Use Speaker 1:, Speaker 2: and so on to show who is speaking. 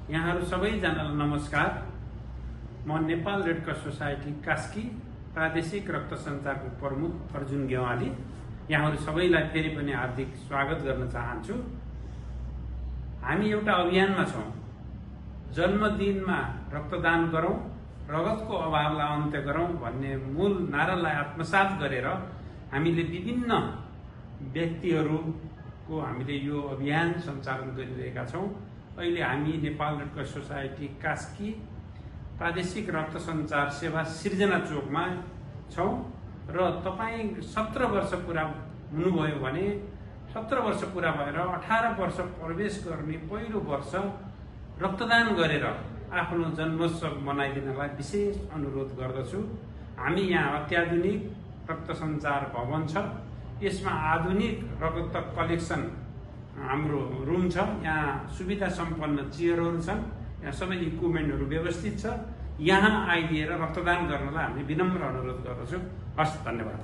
Speaker 1: यहाँहरू सबैजनालाई नमस्कार। म Nepal red cross society Kaski प्रादेशिक रक्त सञ्चारको प्रमुख अर्जुन गेवाली यहाँहरू सबैलाई फेरि पनि हार्दिक स्वागत गर्न चाहन्छु। हामी एउटा अभियानमा छौं। जन्मदिनमा रक्तदान गरौं, रगतको अभावलाई अन्त्य गरौं भन्ने मूल नारालाई आत्मसात गरेर हामीले विभिन्न व्यक्तिहरूको हामीले यो अभियान सञ्चालन गरिरहेका छौं। अहिले हामी Nepal red cross society Kaski प्रादेशिक रक्त सञ्चार सेवा सिर्जना चोकमा छौं र तपाई 17 वर्ष पूरा हुनुभयो भने 17 वर्ष पूरा भएर 18 वर्ष प्रवेश गर्ने पहिलो वर्ष रक्तदान गरेर आफ्नो जन्मोत्सव मनाइदिनलाई विशेष अनुरोध गर्दछु। हामी यहाँ अत्याधुनिक रक्त सञ्चार भवन छ। यसमा आधुनिक रक्त कलेक्सन हाम्रो रुम छ। यहाँ सुविधा सम्पन्न चेयरहरू छन्। यहाँ सबै इक्विपमेन्टहरू व्यवस्थित छ। यहाँ आइदिएर रक्तदान गर्नलाई हामी विनम्र अनुरोध गर्दछौँ। हस्, धन्यवाद।